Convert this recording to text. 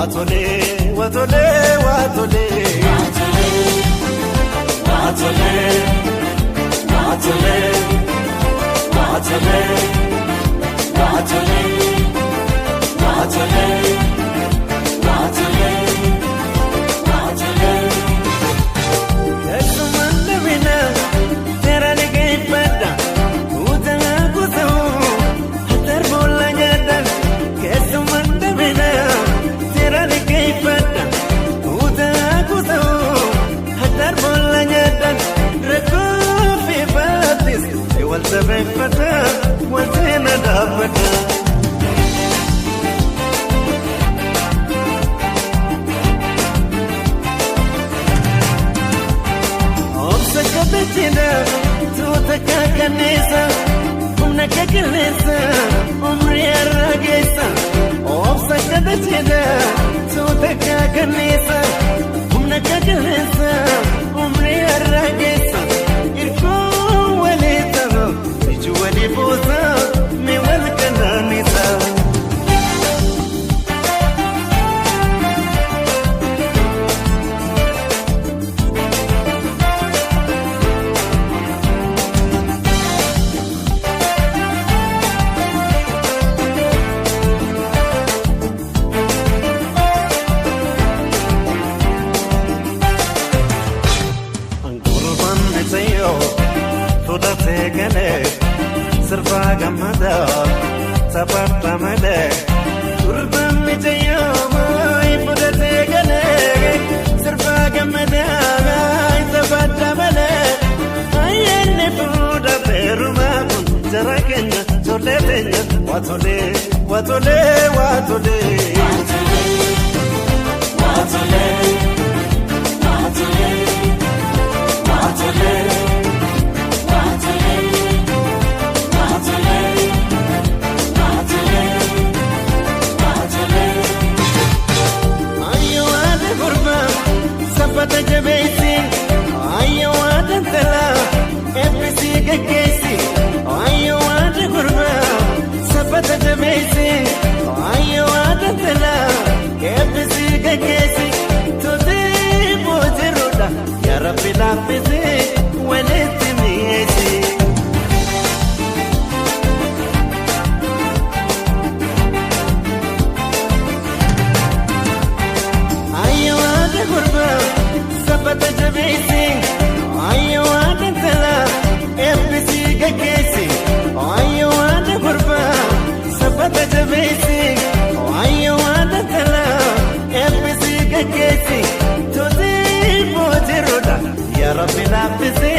Watole, watole, watole. Watole, watole, watole, watole, watole, watole, watole. Keessumaan dabina seera liqeeffadha. Utaa kuusa'u darbolla nyaadha. Keessumaan dabina seera liqeeffadha. Utaa kuusa'u darbolla nyaadha. Rakkoo fi baattis wal sabeeffata wal seena dhaabbata. Obsa kabajina tuuta kakanneessa humna kakilleessa umrii arrageessa. Obsa kabajina tuuta kakanneessa humna kakilleessa umrii arrageessa. Irkoo walii ta'u iji walii buusa mi wal kanaanisa. Gurbaan bisayyoo fudhatee galee sirbaa gammadaa taphatta malee. Gurbaan bisayyoo fudhatee galee sirbaa gammadaa taphatta malee. Ayyaanni fuudhatee rumaa kun jara keenya ijoollee teenya waatolee waatolee waatolee. Waatolee waatolee. Watole, watole, watole, watole, watole. Ayyo waada gurbaa saffata jabeessi. Ayyo waada intalaa eebbisii gaggeessi. Ayyo waada gurbaa saffata jabeessi. Ayyo waada intalaa eebbisii gaggeessi. Tuutii boojiruudha yaa Rabbi laaffisee walitti mi'eessi. Ayyo waada gurbaa saffata jabeessi. Ayyo waada intalaa eebbisii gaggeessi. Ayyo waada gurbaa saffata jabeessi. Ayyo waada intalaa eebbisii gaggeessi. Tuutii boojiruudha yaa Rabbi laaffisee.